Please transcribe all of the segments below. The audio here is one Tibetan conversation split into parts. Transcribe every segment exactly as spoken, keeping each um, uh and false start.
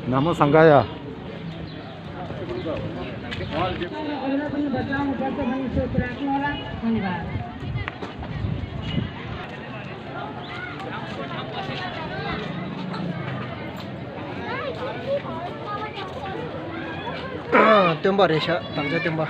नमो संघाय। སྟོན་པ་རེད་ཤག་དམ་བཅའ་སྟོན་པ།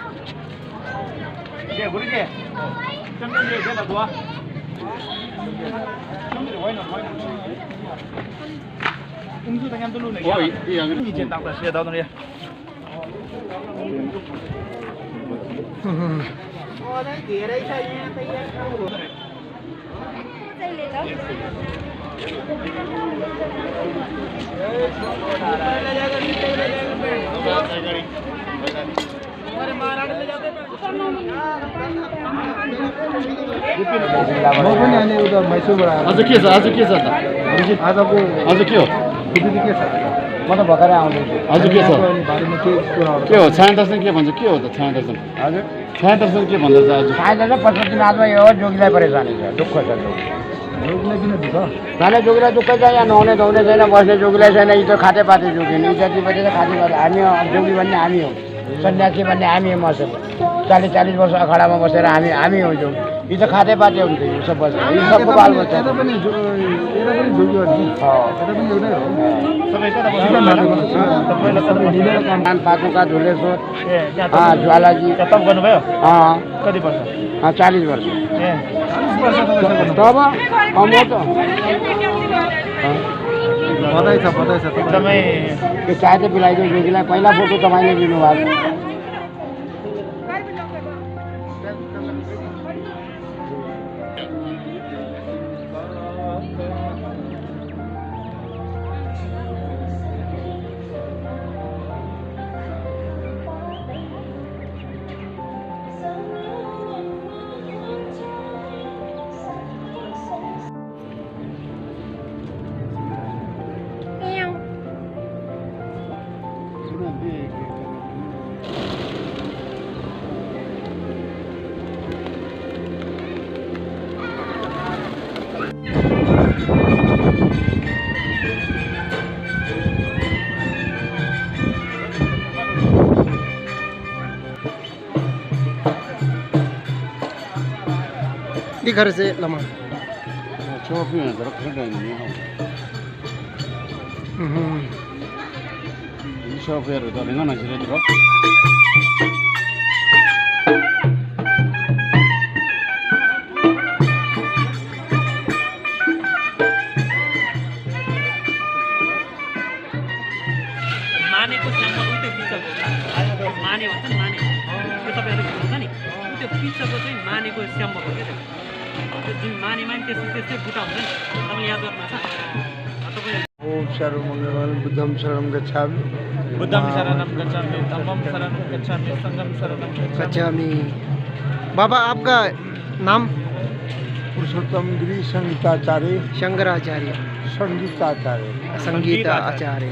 म पनि अनि उता मैसुरबाट आएको। आज के छ, आज के छ त? आज को आज के हो? विधि के छ? म त भर्खरै आउँदैछु। आज के छ? अनि बारेमा केही कुराहरू। के हो छाया दर्शन के भन्छ? के हो त छाया दर्शन? हजुर। छाया दर्शन के भन्दछ आज? छाया दर्शन पशुपतिनाथमा यो हो, जोगीलाई परेशानी छ, दुःख छ जोगी। जोगीलाई किन दुःख? जाने जोगीलाई दुःख छ, यहाँ नुहाउने धुवाउने छैन, बस्ने जोगीलाई छैन, यी त खाते पाते जोगी, यी जाति पाते त खाते पाते, हामी हो, अब जोगी भन्ने हामी हो। सन्यासी भन्ने हामी हो, मसँग चालिस चालिस वर्ष अखडामा बसेर हामी, हामी हो जोगी। यी त खाते पाते हुन्छ, यो सब बस्छ, यी सबको बाल बच्चा। यता पनि जो-, यता पनि जोगी हो नि। अँ। यता पनि एउटै हो। तपाईँ कता बस्नु? कान पातुका धुलेश्वर। ए, त्यहाँ अँ, ज्वालाजी। त्यहाँ तप गर्नुभयो? अँ। कति वर्ष? अँ, चालिस वर्ष। ए। तब अमोट। बधाई छ, बधाई छ, तपाईँ। एकदमै। त्यो चाय त पिलाइदियो जोगीलाई, पहिला फोटो तपाईँले लिनुभएको। འདི་ག་རེ་ཟེར་བླ་མ། ཆོ་ཕུ་ཡང་ཟེར་ཁ་ཁ་ཡིན་ཧ། ཨུ་ཧུ། འདི་ཆོ་ཕུ་ཡ་རུ་ད་རིང་ང་ན་ཞི་རེད་དོ། मानेको श्यामको त्यो पिक्चरको। माने भन्छ नि, माने। त्यो तपाईँहरूले बुझ्नुहुन्छ नि? त्यो पिक्चरको चाहिँ मानेको श्यामको क्या त्यो। त्यो जुन मानेमा नि त्यस्तै, त्यस्तै बुट्टा हुन्छ नि। तपाईँले याद गर्नुभएको छ? तपाईँले ओम सर्वमङ्गल बुद्धं शरणं गच्छामि। बुद्धं शरणं गच्छामि, धम्मं शरणं गच्छामि, संघं शरणं गच्छामि। गच्छामि। बाबा, आपका नाम? पुरुषोत्तम गिरी संगीताचार्य। शंकराचार्य। संगीताचार्य। संगीताचार्य।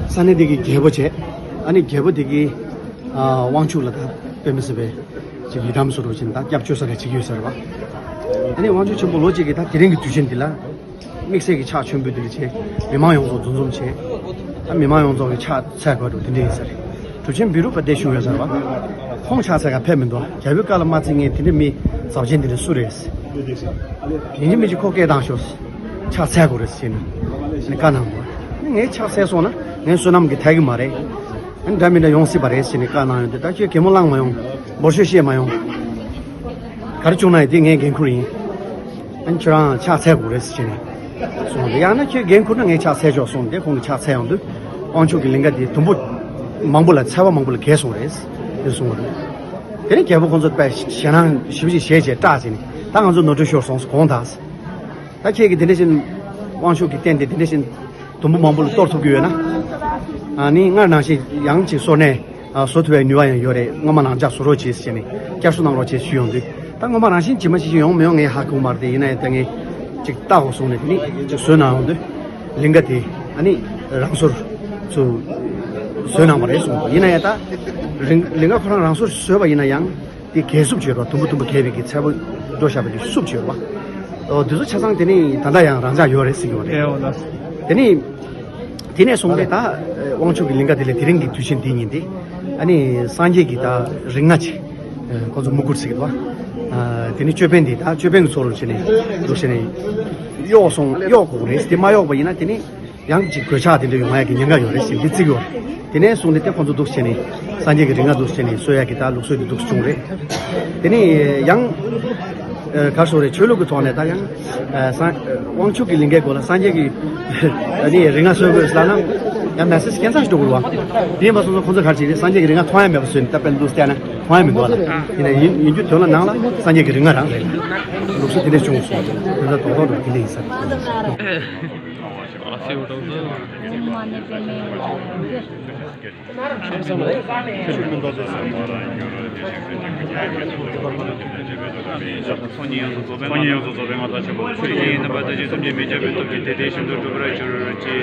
ས་གནས་འདི་གི་རྒྱལ་པོ་བྱས། ཨ་ནི་རྒྱལ་པོ་འདི་གི་ཨ་དབང་ཕྱུག་ལ་ད་དཔེ་མི་སྲིད་པའི་ཅིག་ཡི་དམ་བཟོ་འདྲ་ཅིག་ད་སྐྱབས་བཅོལ་ས་ག་ཅིག་ཡོད་ཟེར་བ། ཨ་ནི་དབང་ཕྱུག་ཆེན་པོ་ལོ་གཅིག་གི་ད་དེ་རིང་གི་དུས་ཆེན་འདི་ལ་དམིགས་བསལ་གྱི་ཕྱག་མཆོད་འབུལ་འདི་ལ་བྱས། མི་མང་ཡོངས་རྫོགས་འཛོམས་འཛོམས་བྱས། ད་མི་མང་ཡོངས་རྫོགས་ཀྱི་ཕྱག་འཚལ་དགོས་འདུག་དེ་འདྲ་ཡིན་ཟེར། གྲུབ་ཆེན་བི་རུ་པ་ཏེ་ཞུ་ཡོད་ཟེར་བ། ཁོང་ཕྱག་འཚལ་ག་ཕེབས་མི་འདུག་རྒྱལ་པོའི་བཀའ་ལ་མ་བརྩི་མཁན་དེ་འདྲ་མི་ཟབ་ཆེན་དེ་འདྲ་སུ་རེད། ཡིན་གཅིག་མིན་གཅིག་ཁོ་སྐད་བཏང་ཤོག་ཕྱག་འཚལ་དགོས་རེད་ཟེར་ནས་ནི་བཀའ་གནང་འདུག་ངས་ཕྱག་འཚལ་སོང་ན་ངའི་བསོད་ནམས་ཀྱི་ཐད་ཀྱི་མ་རེད། འདྲ་མི་འདྲ་ཡོང་སྲིད་པ་རེད་ཟེར་ནས་བཀའ་གནང་ཡོང་དུས། ད་ཁྱོད་གད་མོ་བསླངས་མ་ཡོང་། འབོར་ཆེ་བཤད་མ་ཡོང་། ག་རེ་བྱུང་ན་ཡིན་དེ་ངའི་འགན་ཁུར་ཡིན། ཁྱོད་རང་ཕྱག་འཚལ་དགོས་རེད་ཟེར་ནས་གསུངས་ཏེ། ཡང་ན་ཁྱོད་འགན་ཁུར་ན་ངས་ཕྱག་འཚལ་ཆོག་གསུངས་ཏེ། ཁོང་གིས་ཕྱག་འཚལ་ཡོང་དུས་དབང་ཕྱུག་གི་ལིང་ག་དེ་དུམ་བུ་མང་པོ་ལ་ཚལ་པ་མང་པོ་ལ་གས་སོང་རེད་དེ་གསུངས་པ་རེད། དེ་ནས་རྒྱལ་པོ་ཁོང་ཚོ་དཔེ་ཞེད་སྣང་ཞེ་པོ་ཅིག་བྱས་བྱས་སྐྲག་བྱས་ནས། ད་ང་ཚོ་ནོར་འཁྲུལ་ཤོར་སོང་དགོངས་དག། ད་ཁྱེད་ཀྱིས་དེ་འདྲ་བཞིན་དབང་ཕྱུག་གི་རྟེན་དེ་དེ་འདྲ་བཞིན་དུམ་བུ་མང་པོ་ལ་གཏོར་ཐུབ་ཀྱི་ཡོད་ན། ཨ་ནི་སྔར་ནང་བཞིན་ཡང་ཅིག་གསོལ་ནས་ཨ་བཟོ་ཐུབ་པའི་ནུས་པ་ཡང་ཡོད་རེད། སྔོན་མ་ནང་འཇགས་བཟོ་རོགས་བྱེད་ཟེར་ནས་བསྐྱར་གསོ་གནང་རོགས་བྱེད་ཞུས་ཡོང་དུས། ད་སྔོན་མ་རང་བཞིན་ཇི་མ་ཇི་བཞིན་ཡོང་མི་ཡོང་ངས་ཧ་གོ་མ་རེད་དེ། ཡིན་ན་ཡང་ད་ངས་ཅིག་ལྟ་དགོས་གསུངས་ནས། དེ་ནས་ཅིག་བཟོས་གནང་ཡོང་དུས་ལིང་ག་དེ་ཨ་ནི་རང་སོར་ཚུར་བཟོས་གནང་བ་རེད་གསུངས། ཡིན་ན་ཡང་ད་རིང་ལིང་ག་ཁོ་རང་རང་སོར་བཟོས་པ་ཡིན་ན་ཡང་། དེ་གས་སུབ་བྱས་རོགས། དུམ་བུ་དུམ་བུ་གས་པའི་གི་ཚད་པོ་འགྲོ་བཞག་པའི་གི་སུབ་བྱས་རོགས། འོ་དེ་ཚོ་ཆ་ཚང་དེ་ནི་ད་ལྟ་ཡང་རང་འཇགས་ཡོད་རེད་ཟེར་གྱི་ཡོད་རེད། དེ་ནི་དེ་ནས་བཟུང་སྟེ་ད་དབང་ཕྱུག་གི་ལིང་ག་དེ་ལས་དེ་རིང་གི་དུས་ཆེན་འདི་ཉིན་དེ་ཨ་ནི་སངས་རྒྱས་ཀྱི་ད་རིགས་ལྔ་ཅིག་ཁོང་ཚོ་མུ་ཀུར་ཟེར་གྱི་འདུག་བ། དེ་ནི་ཅོད་པན་འདི་ད་ཅོད་པན་གྱི་ཚོགས་ལ་བྱས་ནས་འདུག་བྱས་ནས་གཡོག་སོང་། གཡོག་དགོས་རེད། དེ་མ་གཡོག་པ་ཡིན་ན་དེ་ནི། ཡང་ཅིག་གོད་ཆག་དེ་འདྲ་ཡོང་ཡ་གི་ཉེན་ཁ་ཡོད་རེད་ཟེར་འདི་བརྩི་གི་ཡོད་རེད། དེ་ནས་བཟུང་སྟེ་དེ་ཁོང་ཚོ་འདུག་བྱས་ནས་སངས་རྒྱས་ཀྱི་རིགས་ལྔ་འདུག་བྱས་ནས་གསོལ་ཡ་གི་ད་ལུགས་སྲོལ་དེ་འདུག་བྱུང་རེད། དེ་ནས་ཡང་ག་རེ་ཟེར་དགོས་རེད། ཆོས་ལུགས་ཀྱི་ཐོག་ནས་ད་ཡང་དབང་ཕྱུག་གི་ལིང་གའི་སྒོ་ལ་སངས་རྒྱས་ཀྱི་ཨ་ནི་རིགས་ལྔ་གསོལ་དགོས་ལབ་ན་ཡང་མེ་སེ་ཇི་ཁྱད་མཚར་ཞིག་འགྲོ་གི་རེད་བ། དེ་ཡིན་པ་སོང་ཙང་ཁོང་ཚོ་ག་རེ་བྱས་རེད། སངས་རྒྱས་ཀྱི་རིགས་ལྔ་མཐོང་ཡ་མེད་པ་བཟོས་ནས་ད་དཔེ་འདུག་བལྟས་ན་མཐོང་ཡ་མི་འདུག་བ་ལ། ཡིན་ན་ཡིན་ཡིན་རྒྱུ་དོན་ལ་ནང་ལ་སངས་རྒྱས་ཀྱི་རིགས་ལྔ་རང་རེད། ལུགས་སྲོལ་དེ་འདྲ་བྱུང་སོང་། དེ་ཚོ་རྡོག་རྡོག་རེད། དེ་འདྲ་ཡིན་ས་རེད། ཚོགས་གཉིས་ཡོངས་སུ་རྫོགས་པའི་ངང་དང་བཅས་པ་ཆོས་ཀྱི་དབྱིངས་རྣམ་པར་དག་ཅིང་བསམ་གྱིས་མི་ཁྱབ་པའི་སྟོབས་ཀྱིས་དེ་དེ་བཞིན་དུ་འགྲུབ་པར་གྱུར་ཅིག།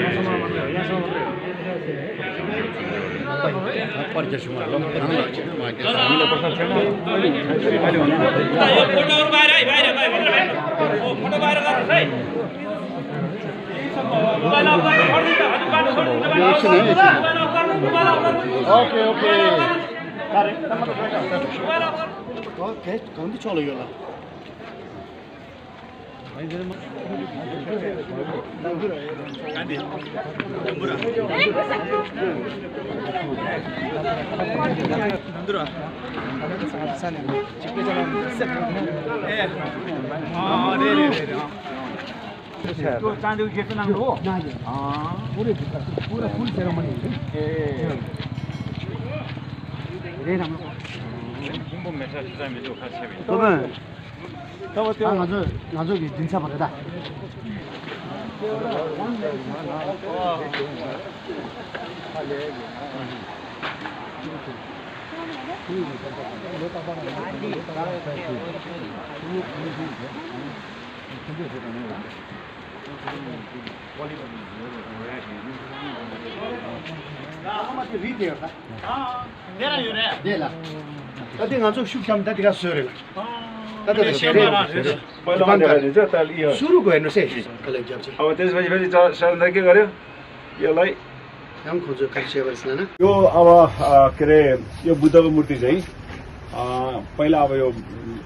ཨོ་ཁེ་ཨོ་ཁེ། ཨོ་ཁེ། གང་འདི་ཕྱོགས་ལ་ཡོད་ལ། ད་ང་ཚོ་ང་ཚོ་གི་མགྲིན་ཚབ་པ་རེད་ད། དེ་ལ། ད་དེ་ང་ཚོ་ཤུགས་བྱམས་ད་དེ་ག་བཟོས་རེད་ལ། ད་དེ་ག་བཟོས་རེད། སུ་རུ་གོ་ཡ་འགྲོ་སེ་ག་ལ་རྒྱབ་ཆེ། ཨ་བ་དེ་བ་བ་ཅ་ཤར་ད་གི་ག་རེ། ཡ་ལའི། ཡང་ཁོང་ཚོས་ག་རེ་བྱས་པ་རེད་ཟེར་ན། यो अब अ, के अरे, यो बुद्धको मूर्ति चाहिँ अ, पहिला अब यो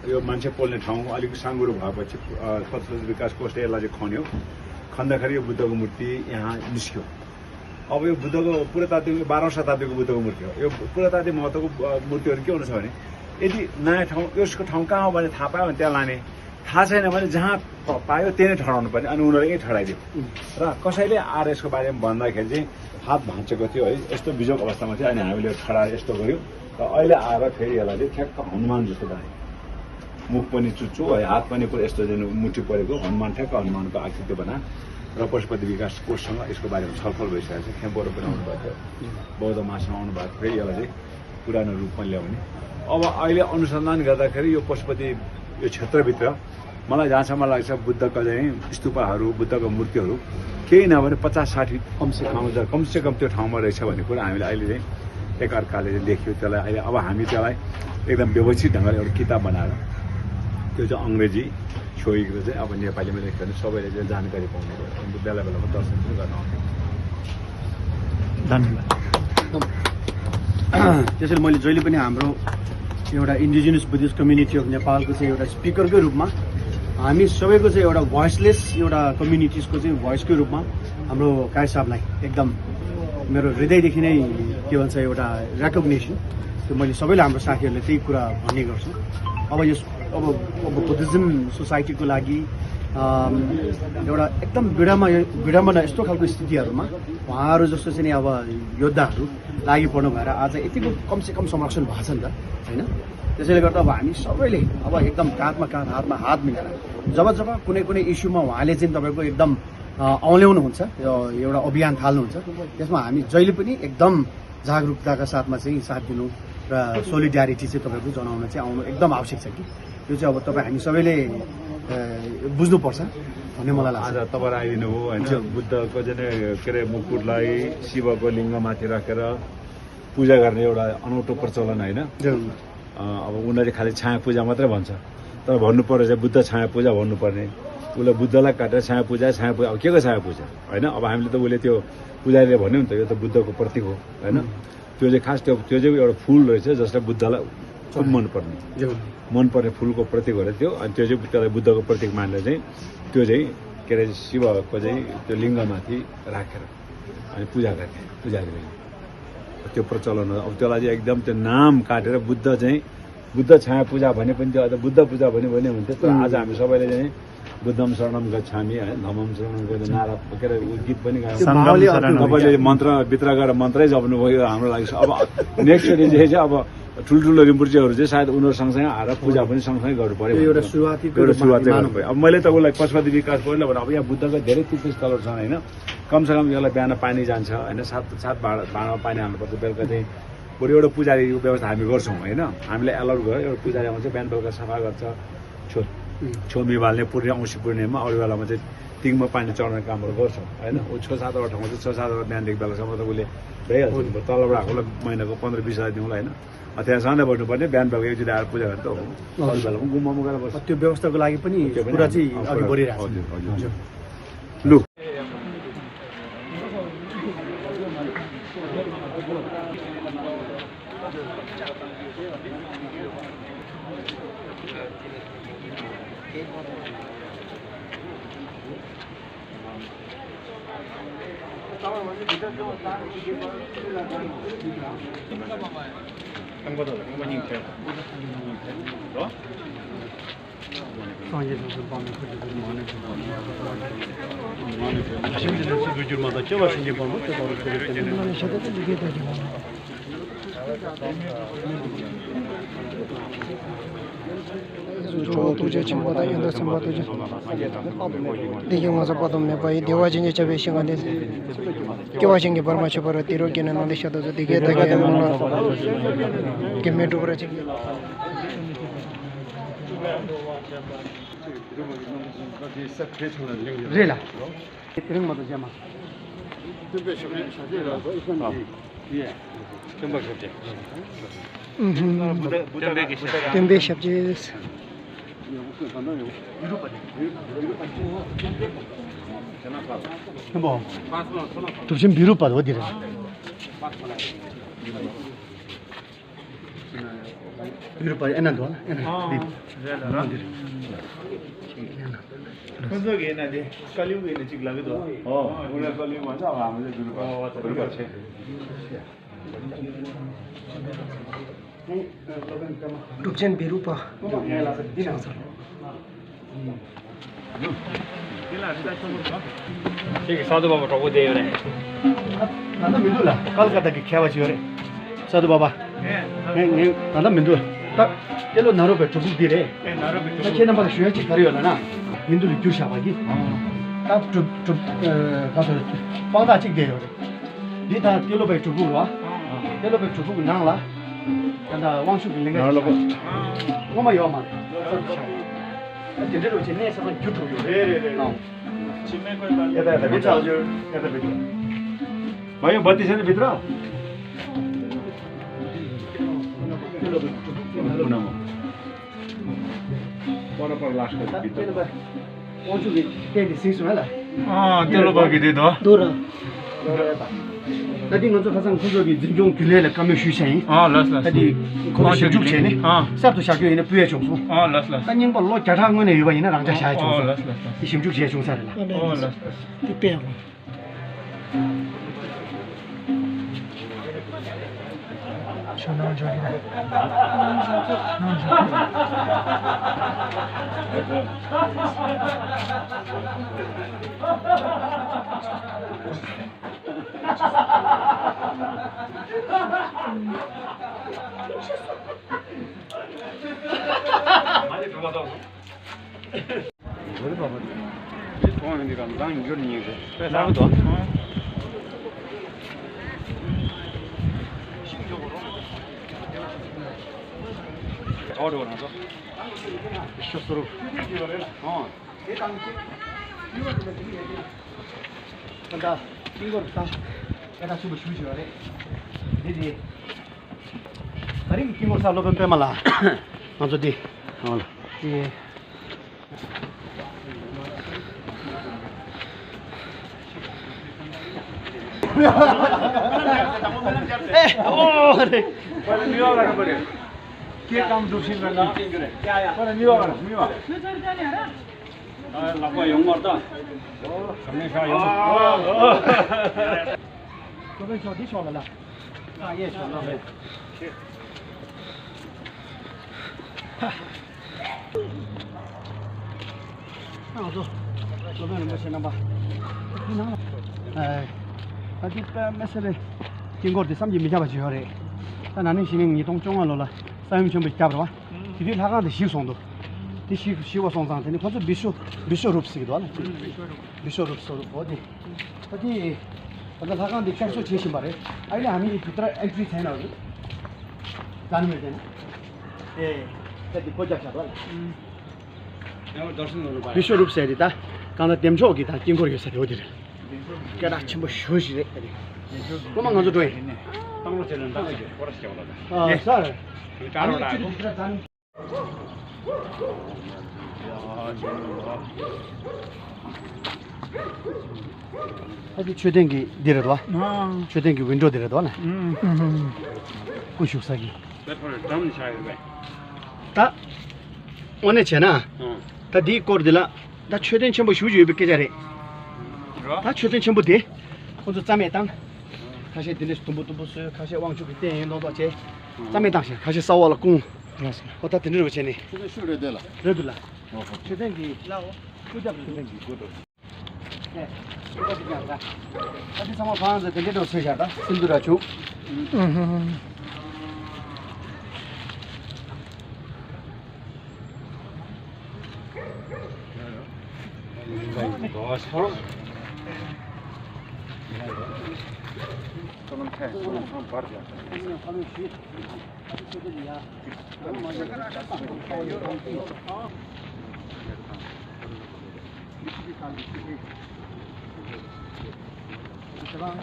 यो मान्छे पोल्ने ठाउँ अलिक साँगुरो भएपछि अ, पशुपति विकास कोषले यसलाई चाहिँ खन्यो। खन्दाखेरि यो बुद्धको मूर्ति यहाँ निस्क्यो। अब यो बुद्धको पुरातात्विक, बाह्रौँ शताब्दीको बुद्धको मूर्ति हो। यो पुरातात्विक महत्त्वको अ, मूर्तिहरू के हुन्छ भने, यदि नयाँ ठाउँ, यसको ठाउँ कहाँ हो भने थाहा पायो भने त्यहाँ लाने, थाहा छैन भने जहाँ प-, पायो त्यही नै ठडाउनु पर्ने, अनि उनीहरू यहीँ ठडाइदियो। र कसैले आएर यसको बारेमा भन्दाखेरि चाहिँ हात भाँचेको थियो है, यस्तो बिजोग अवस्थामा थियो, अनि हामीले ठडाएर यस्तो गऱ्यौँ। र अहिले आएर फेरि यसलाई चाहिँ ठ्याक्क हनुमान जस्तो बनायो। मुख पनि चुच्चो है, हात पनि पुरा यस्तो जुन मुठी परेको हनुमान, ठ्याक्क हनुमानको आकृति बना। र पशुपति विकास कोषसँग यसको बारेमा छलफल भइसकेको छ। खेम्पोहरू पनि आउनुभएको थियो, बौद्ध महासंघ आउनुभएको थियो, फेरि यसलाई चाहिँ पुरानो रूपमा ल्याउने। अब अहिले अनुसन्धान गर्दाखेरि यो पशुपति, यो क्षेत्रभित्र मलाई जहाँसम्म लाग्छ, बुद्धका चाहिँ स्तूपहरू, बुद्धका मूर्तिहरू केही नभए पनि पचास साठी कमसे कम, कमसेकम त्यो ठाउँमा रहेछ भन्ने कुरा हामीले अहिले चाहिँ एकअर्काले चाहिँ लेख्यो। त्यसलाई अहिले अब हामी त्यसलाई एकदम व्यवस्थित ढङ्गले एउटा किताब बनाएर त्यो चाहिँ अङ्ग्रेजी छोइकन चाहिँ अब नेपालीमा लेख्यो भने सबैले चाहिँ जानकारी पाउने भयो। अनि बेला बेलामा दर्शन पनि गर्न आउने। धन्यवाद। त्यसैले मैले जहिले पनि हाम्रो एउटा Indigenous Buddhist Community of Nepalको चाहिँ एउटा स्पिकरकै रूपमा, हामी सबैको चाहिँ एउटा भोइसलेस एउटा कम्युनिटिजको चाहिँ भोइसकै रूपमा हाम्रो काई साहबलाई एकदम मेरो हृदयदेखि नै, के भन्छ, एउटा रेकग्निसन। त्यो मैले सबैलाई, हाम्रो साथीहरूलाई त्यही कुरा भन्ने गर्छु। अब यस अब अब बुद्धिज्म सोसाइटीको लागि अम, एउटा एकदम विडम्बना विडम्बना यस्तो खालको स्थितिहरूमा उहाँहरू जस्तो चाहिँ नि अब योद्धाहरू लागि पर्नु भएर आज यतिको कमसेकम संरक्षण भएको छ नि त, होइन? त्यसैले गर्दा अब हामी सबैले अब एकदम काँधमा काँध, हातमा हात मिलाएर जब जब कुनै कुनै इस्युमा उहाँले चाहिँ तपाईँको एकदम, अ, औँल्याउनुहुन्छ, यो एउटा अभियान थाल्नुहुन्छ, त्यसमा हामी जहिले पनि एकदम जागरुकताका साथमा चाहिँ साथ दिनु र सोलिडारिटी चाहिँ तपाईँको जनाउन चाहिँ आउनु एकदम आवश्यक छ कि यो चाहिँ अब तपाईँ हामी सबैले, अ, बुझ्नुपर्छ भन्ने मलाई लाग्छ। आज तपाईँहरू आइदिनु हो, होइन? बुद्धको चाहिँ नि, के अरे, मुकुटलाई शिवको लिङ्गमाथि राखेर पूजा गर्ने एउटा अनौठो प्रचलन, होइन? अ, अब उनीहरूले खालि छाया पूजा मात्रै भन्छ, तर भन्नु पर्यो चाहिँ बुद्ध छाया पूजा भन्नुपर्ने। उसलाई बुद्धलाई काटेर छाया पूजा, छाया पूजा, अब के को छाया पूजा, होइन? अब हामीले त उसले त्यो पुजारीले भन्यो नि त, यो त बुद्धको प्रतीक हो, होइन? त्यो चाहिँ खास त्यो, त्यो चाहिँ एउटा फुल रहेछ, जसलाई बुद्धलाई खुब मनपर्ने, मनपर्ने फुलको प्रतीक हो र त्यो। अनि त्यो चाहिँ त्यसलाई बुद्धको प्रतीक मानेर चाहिँ त्यो चाहिँ, के अरे, शिवको चाहिँ त्यो लिङ्गमाथि राखेर अनि पूजा गर्ने, पुजारीले। त्यो प्रचलन हो। अब त्यसलाई चाहिँ एकदम त्यो नाम काटेर बुद्ध चाहिँ, बुद्ध छाया पूजा भने पनि त्यो, अझ बुद्ध पूजा भने पनि हुन्थ्यो। तर आज हामी सबैले चाहिँ बुद्धम शरणम गच्छामि, है, धम्मम शरणम गच्छामि, नारा, के अरे, ऊ गीत पनि गायो। तपाईँले मन्त्र, भित्र गएर मन्त्रै जप्नुभयो, हाम्रो लागि। अब नेक्स्ट चोटि चाहिँ, चाहिँ अब ठुल्ठुलो रिम्पोचेहरू चाहिँ सायद उनीहरू सँगसँगै आएर पूजा पनि सँगसँगै गर्नु पर्यो, एउटा सुरुवाती, एउटा सुरुवात चाहिँ गर्नु पर्यो। अब मैले त उसलाई पशुपति विकास पहिला भने, अब यहाँ बुद्धका धेरै तीर्थस्थलहरू छन्, होइन? कमसेकम यसलाई बिहान पानी जान्छ, होइन? सात, सात भाँडा, भाँडामा पानी हाल्नुपर्छ, बेलुका चाहिँ बरु एउटा पुजारीको व्यवस्था हामी गर्छौँ, होइन? हामीले एलाउड गर्यो, एउटा पुजारी आउँछ, बिहान बेलुका सफा गर्छ, छो, छो मिबाल्ने, पुर्ने, औँसी पुर्नेमा, अरू बेलामा चाहिँ तिगमा पानी चढाउने कामहरू गर्छौँ, होइन? ऊ छ सातवटा ठाउँमा चाहिँ छ सातवटा बिहानदेखि बेलासम्म त उसले भइहाल्छ। तलबाट आफूलाई महिनाको पन्ध्र बिस हजार दिउँला, होइन? त्यहाँ सधैँ बस्नुपर्ने, बिहान बेलुका एकचोटि आएर पूजा गर्ने त हो। अरू बेलामा गुम्बामा गएर बस्छ। त्यो व्यवस्थाको लागि पनि कुरा चाहिँ अघि बढिरहेको छ। हजुर, हजुर। लु। གཙོ་བོ་ཐུགས་རྗེ་ཆེན་པོ་དང་ཡོན་ཏན་སེམས་དཔའ་ཐུགས་རྗེ། བདེ་སྐྱིད་ངོ་ཚ་དཔག་ཏུ་མེད་པ་ཡི། བདེ་བ་ཅན་གྱི་བྱ་བའི་ཞིང་ཁམས་འདི། སྐྱེ་བ་གཞན་གྱིས་བར་མ་ཆོད་པར། དེ་རུ་སྐྱེས་ནས་ནང་དུ་ཤར་དུ་གསོལ། དེ་སྐད་བདག་གིས་ཀྱང་གནང་ལགས་སོ། གེགས་མེད་འགྲུབ་པར་བྱིན་གྱིས། རེད་ལ། དེ་རིང་མ་གཏོགས་རྗེས་མ། སྟོན་པའི་ཞབས་རྗེས་བྱ་བྱེད་ར་ཟོ་ཨི་སམ་གྱི། ཡེ། སྟོན་པ་ཞབས་རྗེས། སྟོན་པའི་ཞབས་རྗེས། སྟོན་པའི་ཞབས་རྗེས། ཁྱེད་པོ། གྲུབ་ཆེན་བི་རུ་པ་འོ་དེ་རེད། བི་རུ་པ་ཨེ་ན་འདུག་ཨ་ཨེ་ན། ཨ། འདི་རེད་ལ་ར། འདི་རེད། ཁོ་ཚོ་གི་ཨེ་ན་དེ་ཀ་ལིའུ་གི་ཨེ་ན་གཅིག་ལབ་ཀྱི་འདུག་ཨ། ཨོ། ཁོ་ཚོ་ཀ་ལིའུ་མ་ཆགས་པ་ང་ཚོ་བི་རུ་པ། ཨོ། བི་རུ་པ་ཆེ། གྲུབ་ཆེན་བི་རུ་པ། ཁྱེད་ཀྱི་ས་རྡོ་བ་མོ་གྲོགས་པོ་དེ་ཡོད་རེད། ད་ལྟ་མི་འདུག་ལ། ཀལ་ཀ་ཏ་གི་མཁས་པ་ཞིག་ཡོད་རེད། ས་རྡོ་བ་མོ། ངས་ངས་ད་ལྟ་མི་འདུག་ད་ཏེ་ལོ་ན་རོ་པའི་གྲུབ་ཕུག་འདི་རེད། ད་ཁྱེད་རྣམ་པ་ལ་ཞུ་ཡ་ཅིག་ག་རེ་ཡོད་ལབ་ན། ཧིན་དུ་ལ་བསྒྱུར་བཞག་པ་གི། ད་གྲུབ་གྲུབ་ཨ་ག་ཚོད་དཔང་རྟགས་གཅིག་དེ་ཡོད་རེད། འདི་ད་ཏེ་ལོ་པའི་གྲུབ་ཕུག་རེད་བ། ཏེ་ལོ་པའི་གྲུབ་ཕུག་གི་ནང་ལ། ད་ད་དབང་ཕྱུག་གི་ལིང་ག་ཅིག་ཡོད་རེད། སྔོན་མ་ཡོད་མ་རེད། ས་རུ་ཆགས་ཡོད། ད་དེ་འདྲ་རུ་ཆེ་གནས་ས་ཚང་བསྒྱུར་ཐུབ་ཡོད་རེད། རེད་རེད་རེད། ཨ། ཕྱི་མའི་ཁོའི་པར་ཡ་ད་ཡ་ད་མི་ཚ་ཡ་ད་བེད་ཀྱི། མ་ཡོང་བ་དེ་ཟེར་ན་བི་ཏྲ། པར་པར་ལ་ཤ་བི་ཏྲ། དབང་ཕྱུག་གི་རྟེན་དེ་གཟིགས་སོང་ལ། ཨ། ཏེ་ལོ་པ་གི་དེ་དོ། འདུག་ར། ད་དེ་ང་ཚོ་ཁ་སང་ཁོ་ཚོ་གི་འཛིན་སྐྱོང་རྒྱུན་ལས་ལ་བཀའ་མོལ་ཞུས་བྱས་ཡིན། ཨ། ལགས་ལགས། ད་དེ་ཁོ་ཚོ་ཞིབ་འཇུག་བྱས་ནས། ཨ། གསར་དུ་བཞག་རྒྱུ་ཡིན་ན་ཕུལ་ཡས་བྱུང་སོང་། ཨ། ལགས་ལགས། ད་རྙིང་པ་ལོ་བརྒྱ་ཕྲག་སྔོན་ནས་ཡོད་པ་ཡིན་ན་རང་འཇགས་བཞག་ཡས་བྱུང་སོང་། ཨ། ལགས་ལགས། དེ་ཞིབ་འཇུག་བྱས་བྱུང་ས་རེད་ལ། ཨ། ལགས་ལགས། དེ་དཔེ་ཡག་པོ། ཆ་ ད་ལྟ་དཀྱིལ་འཁོར་ད་སྐད་གྲགས་ཆེན་པོ་ཞེ་པོ་ཅིག་ཡོད་རེད། འདི་དེ་ད་རིང་གི་དཀྱིལ་འཁོར་གསར་སློབ་དཔོན་པད་མ་ལགས། ང་ཚོ་འདི་ཨོ་ལ་དེ་ཨེ་ཨོ་རེད། ཁྱེད་ཀྱང་འདུག་ཤིང་རེད་ལ། ཡ་ཡ། ཁོ་ལ་ནི་བ་བ་ནི་བ། ལག་པ་ཡོང་བར་ད། ག་མེད་ཤག་ཡོང་། སློབ་དཔོན་མཆོག་འདི་ཕྱོགས་ལ་ལ། ཨ་ཡེ་ཕྱོགས་ལ་ལ། ང་ཚོ་སློབ་དཔོན་རིན་པོ་ཆེ་རྣམ་པ། ཨ་འདི་དཔེ་མི་སྲིད་པའི་དཀྱིལ་འཁོར་འདི་བསམ་གྱིས་མི་ཁྱབ་པ་ཅིག་ཡོད་རེད། ད་ན་ནིང་གཞེས་ནིང་ཉིས་སྟོང་བཅོ་ལྔ་ལོ་ལ་ས་ཡོམ་ཆེན་པོ་ཞིག་བརྒྱབ་རེད་བ། དེ་དུས་ལྷ་ཁང་དེ་བཤིག་སོང་འདུག་དེ་བཤིག་བཤིག་པ་སོང་ཙང་དེ་ནི་ཁོ་ཚོ་བི་ཤོ་བི་ཤོ་རུབ་ཟེར་གྱི་འདུག་ལ། བི་ཤོ་རུབ་ཟེར་འོ་དེ། ད་དེ་ད་ལྟ་ལྷ་ཁང་འདི་བསྐྱར་གསོ་བྱེད་བཞིན་པ་རེད། ཨ་ཡི་ལ་ཨ་མི་ཡི་དུ་ཏར་ཨེན་ཊི་རི་ཚན་ནང་རེད། ད་ནི་མེད་དེ་ན། ཨེ། ད་དེ་སྒོ་རྒྱབ་བཞག་འདུག་ལ། བི་ཤོ་རུབ་ཟེར་དེ་ད་གང་ལྟར་འདེམས་ཆོག་གི་ད་དཀྱིལ་འཁོར་ཡོད་ས་དེ་འོ་དེ་རེད། སྐད་གྲགས་ཆེན་པོ་ཞེ་པོ་ཞིག་རེད་ད་དེ། སློབ་མ་ང་ཚོ་འགྲོ་ཡིན། ཨ་ས་རེད། ད་དེ་མཆོད་རྟེན་གྱི་འདི་རེད་དོ། མཆོད་རྟེན་གྱི་ཝིན་ཌོ་འདི་རེད་དོ་ན། སྐུ་བཞུགས་ས་གི། ད་དངོས་གནས་བྱས་ན། ད་འདིའི་སྐོར་འདི་ལ་ད་མཆོད་རྟེན་ཆེན་པོ་ཞེ་པོ་ཅིག་ཡོད་པའི་སྐད་ཆ་རེད། ད་མཆོད་རྟེན་ཆེན་པོ་དེ་ཁོ་ཚོ་རྩ་མེད་བཏང་། ཁ་ཤས་དེ་འདྲས་དུམ་བུ་དུམ་བུ་བཟོས། ཁ་ཤས་དབང་ཕྱུག་གི་རྟེན་ཡིན་མདོག་མདོག་བྱས། རྩ་མེད་བཏང་ཞིང་ཁ་ཤས་ས་འོག་ལ་བསྐུངས། ཨོ་ད་དེ་འདྲས་རེད་བྱས་ནས། ཤུ་རེད་དེ་ལ། རེད་འདུག་ལ། མཆོད་རྟེན་གྱི་ལ་འོ། སྐུ་རྒྱབ་མཆོད་རྟེན་གྱི་སྐུ་འདུག་ཨེ། སྐུ་རྒྱབ་ཀྱི་ཀྱང་ད། ད་དེ་ཚང་མ་བང་ཟེར་དེ་འདྲས་འགྲོ་ཚོད་བཞག་ད་སིན་དུ་ར་བྱུག་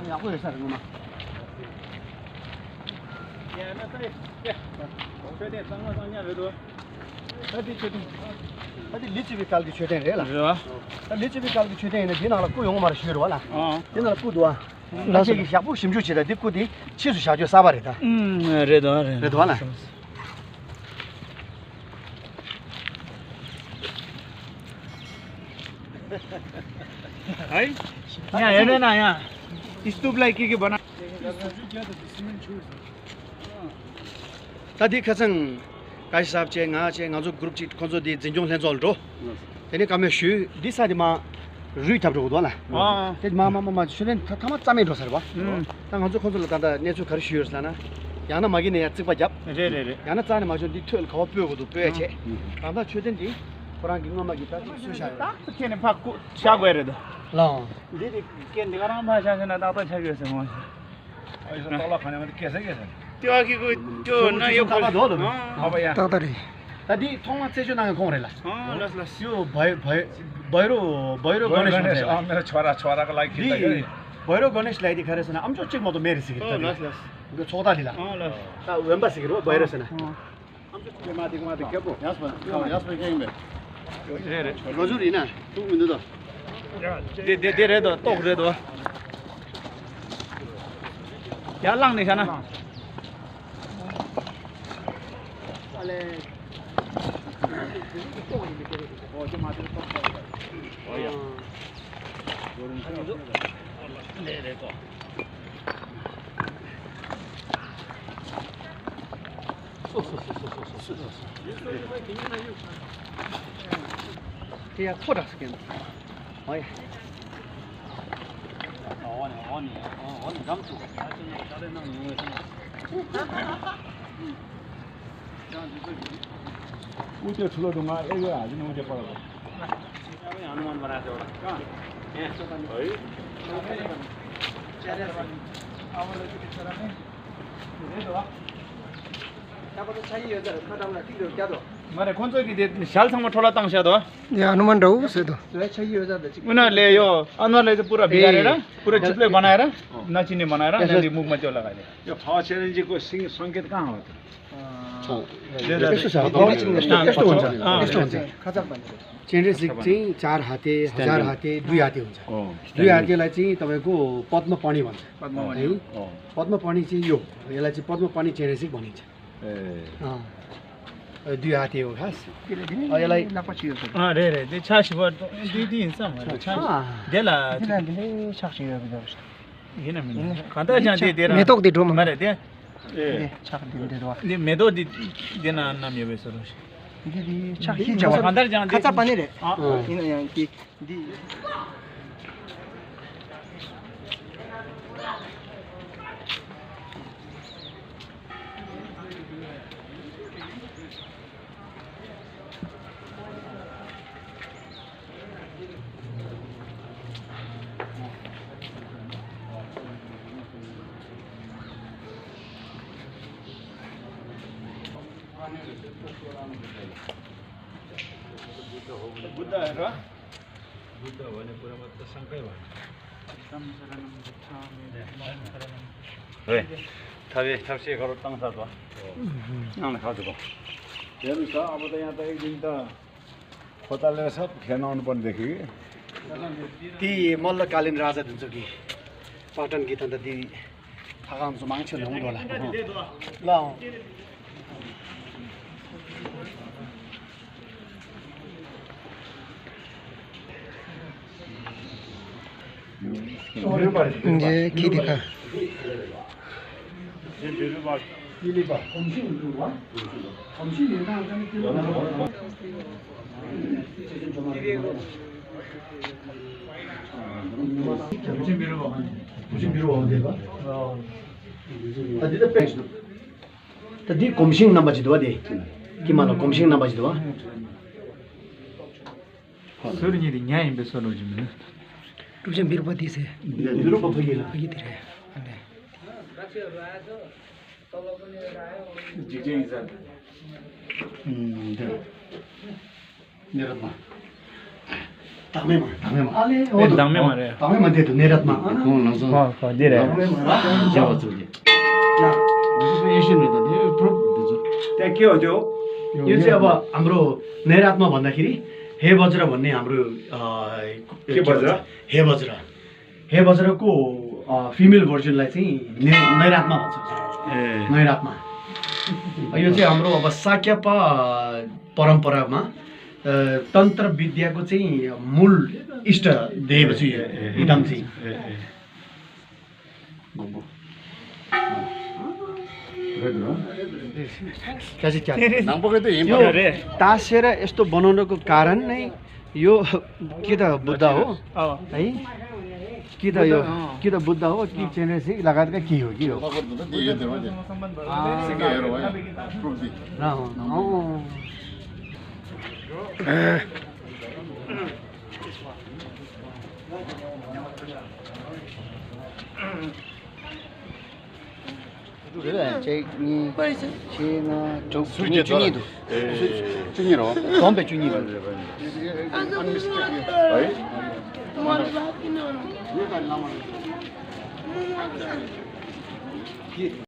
ཡག་པོ་ཡོད་ས་རེད་ངོ་མ། ད་འདི་མཆོད་རྟེན། ད་འདི་ལི་ཙི་བི་ཀལ་གྱི་མཆོད་རྟེན་རེད་ལ། རེད་བ། ད་ལི་ཙི་བི་ཀལ་གྱི་མཆོད་རྟེན་ཡིན་ན་འདི་ནང་ལ་སྐུ་ཡོང་གི་མ་རེད་ཞུས་རེད་བ་ལ། ཨ། འདི་ནང་ལ་སྐུ་འདུག་བ། ལ་ཁྱེད་ཀྱིས་ཡག་པོ་ཞིབ་འཇུག་བྱེད་ད་འདི་སྐུ་འདི་ཕྱིས་སུ་བཞག་རྒྱུ་གསར་པ་རེད་ད། ཨུམ། རེད་དོ་རེད། རེད་དོ་བ་ལ། ཨའི། ཡང་ཡང་ཡང་ཡང་། ད་འདི་ཁ་སང་། བཀའ་ཤག་ཟབ་བྱས་ང་བྱས་ང་ཚོ་གུ་རུབ་ཅིག་ཁོང་ཚོ་དེ་འཛིན་སྐྱོང་ལྷན་ཚོགས་ལ་འགྲོ། དེ་ནས་བཀའ་མོལ་ཞུས། འདི་ས་དེ་མ་རུས་ཁྱབ་འགྲོ་གི་འདུག་ལ། ཨ། དེ་མ་མ་མ་མ་ཤུ་ལེན་ཐ་མ་རྩ་མེད་འགྲོ་ས་རེད་བ། ཨུམ། ད་ང་ཚོ་ཁོང་ཚོ་ལ་ད་ལྟ་གནས་ཚུལ་ག་རེ་ཞུས་ཡོད་ཟེར་ན། ཡང་ན་མ་གི་ནས་ཡར་རྩིག་པ་བརྒྱབ། རེད་རེད་རེད། ཡང་ན་རྩ་ནས་མ་བྱུང་འདི་ཐོད་ལ་ག་བ་སྤོས་དགོས་འདུག་སྤོས་ཡ་བྱས། ད་ལྟ་མཆོད་རྟེན་འདི་ཁོ་རང་གི་སྔོན་མ་གི་ད་ཅིག་གསོས་བཞག་ཡོད། ད་ཁྱེད་ནས་ཕ་ཀུ་བཞག་དགོས་རེད་འདུག་ལའང་། འདི་དེ་ཀན་འདི་ག་རང་ཕ་བཞག་ཤེ་ན་ཏག་ཏག་ཆགས་ཡོད་ཟེར་མ། ཨ་ཡོད་ས་ཏག་ལ་ཁ་ནས་མ་དེ་སྐད་ས་སྐད་ས། ཏི་ཝ་ཁི་ཀུ་ཅོ་ན་ཡོད་ཁོ་ཏག་ཏག་འདུག་ལ། ཨ་བ་ཡ། ཏག་ཏག་རེད། ད་འདི་ཐོག་མ་རྩད་གཅོད་གནང་ཡོད་ཁོང་རེད་ལ། ཨ་ལ་ལ། ཡོ་བའི་བའི་བའི་རོ་བའི་རོ་གོ་ནེ་ཤོན་རེད་ལ། ཨ་མེ་ཆོ་ར་ཆོ་ར་ག་ལ་ཁི་ད་ཡོད། བའི་རོ་གོ་ནེ་ཤ་ལ་དེ་ག་རེ་ཟེར་ན་ཨམ་ཅོག་གཅིག་མ་གཏོགས་མེད་རེད་ཟེར་གི་རེད། ཨ་ལ་ལ། འདི་ཚོགས་ད་ལི་ལ། ཨ་ལ། ད་འོན་པ་ཟེར་གི་རེད་བའི་རོ་ཟེར་ན། ཨ། ཡག་པོ་ཡག་པོ་ཁྱེད་ཡིན་པས། རེད་རེད། ལོ་ཟུར་ཡིན་ན་ཐུག་མི་འདུག་དོ། དེ་དེ་དེ་རེད་དོ། ཏོག་རེད་དོ། ཡར་བླངས་ནས་བཞག་ན། ཨ་ལས། ཨོ་དེ་མ་དེ་ཏོག་ཏོག་རེད། ཨོ་ཡ། ཨ་ནི་འདུག་ལས་རེད་དོ། དེ་ཡང་ཐོ་དྲགས་སུ་སྐྱེས་འདུག་ཨོ་ཡ། ཨུ་ཏེ་ཚུ་ལ་དུ་ང་ཨེ་ཡོད་ཨ་ཅི་ནང་ཅེ་པ་ལ། མ་རེད། ཁོང་ཚོ་གིས་དེ་ཞལ་ཚང་མ་འཕྲོ་བརླག་བཏང་བཞག་འདུག་ཡ་ཧ་ནུ་མན་འདྲ་བོ་ཟེར་འདུག་ཨུ་ན་ལེ་ཡོ། ཨ་ནོར་ལེ་ཚོ་པུ་ར་བི་ག་རེ་ར། པུ་ར་ཅིག་ལེ་མ་ན་ར། ན་ཅི་ནི་མ་ན་ར། ན་འདི་མུག་མ་ཅོ་ལ་ག་ནི། यो भाव च्यालेन्ज को सिंह सङ्केत कहाँ हो त? ཁ་ཚ་པ་ནི་རེད། སྤྱན་རས་གཟིགས་ཅིང་चार हाते, हजार हाते, दुई हाते हुन्छ। दुई हातेलाई चाहिँ तपाईँको पद्म पाणि भन्छ। पद्म पाणि। है? पद्म पाणि चाहिँ यो, यसलाई चाहिँ पद्म पाणि चाहिँ रहेछ भनिन्छ। ए। अँ। दुई हाते हो खास। अँ, यसलाई अँ, रे, रे, दे छासी वर, दे, दे हिंसा, छासी। अँ। देला। देला, देला, छासी वर, देला। ཡིན་ནམ་མིན་ནམ། གང་ལྟར་ཀྱང་དེ་དེ་རང་མེ་ཏོག་དེ་འགྲོ་མ། མ་རེད་དེ། ཨེ། ཕྱག་འདི་འདི་རོ། འདི་མེ་ཏོག་འདི་འདི་ན་ནམ་ཡོད་པའི་སོ་རོ། འདི་འདི་ཕྱག་ཤིན་ཅང་བ། གང་ལྟར་ཀྱང་དེ་ཁ་ཚ་པ་ནི་རེད། ཨ། ཡིན་ན་ཡང་དེ་འདི། बुद्ध है र? बुद्ध भन्ने कुरामा त शङ्कै भएन। है, थावे थासे गरौ तंग सातो। नाम खाजु को। हेर्नु छ, अब त यहाँ त एक दिन त खोतालेर सब खेल्न आउनुपर्ने देखि। ती मल्लकालीन राजा हुन्छ कि पाटन गीत अन्त ती थाहा हुन्छ मान्छे ल्याउनु होला। ल। ये खिरी का। ད་འདི་གོམ་ཤིང་རྣམ་པ་ཅིག་འདུག་བ་དེ། ཀྱི་མ་ལ་གོམ་ཤིང་རྣམ་པ་ཅིག་འདུག་བ། སོ་རི་གཉིས་དེ་ཉ་ཡིན་པའི་སོ་རོ་ཅིག་མིན་ན། གྲུབ་ཆེན་བི་རུ་པ་ཏི་སེ། བི་རུ་པ་ཕ་གི་ལ། ཕ་གི་དེ་རེད། ཨ་ལེ། འཇིག་རྟེན་ཡིན་ས། ཨུམ། འདི། ནེ་རཏ་ན། བདག་མེད་མ། བདག་མེད་མ། ཨ་ལེ། ཨེ། བདག་མེད་མ་རེད། བདག་མེད་མ་འདི་དུ་ནེ་རཏ་ན། ཁོང་ལང་ཚོ། ཁོ་ཁོ་འདི་རེད། བདག་མེད་མ་ར། བྱ་བ་ཚོ་འདི། ཡ། འདི་ཚོ་ཨེ་ཤི་ཡན་རེད་ད། འདི་པྲོབ་འདི་ཚོ། त्यहाँ के हो त्यो? यो चाहिँ अब हाम्रो नैरात्मा भन्दाखेरि हे वज्र भन्ने हाम्रो अ, के वज्र? हे वज्र। हे वज्रको अ, फिमेल भर्जनलाई चाहिँ नै नैरात्मा भन्छ। ए। नैरात्मा। यो चाहिँ हाम्रो अब शाक्यपा परम्परामा अ, तन्त्र विद्याको चाहिँ मूल इष्ट देव चाहिँ हो। ए, ए, ए। इदम चाहिँ। ए, ए। घुम्बु। रेड र? क्या चाहिँ क्या? नम्बरकै त हिँड्नु यो पर्यो। तासेर यस्तो बनाउनको कारण नै यो कि त बुद्ध हो, अँ। है? कि त यो, अँ। कि त बुद्ध हो, कि अँ। चेन्ड्रे सिंह लगायतका के हो, के हो? नगर्नु त दिए दिनु नि। अँ। सिके हेरौँ है। प्रुफ दि। अँ, अँ। གཅིག་གཉིས། གཅིག་ལྔ་དྲུག་བཅུ་གཉིས། བཅུ་གཉིས་འདུག་བཅུ་གཉིས་རོ། བསྡོམས་པས་བཅུ་གཉིས་འདུག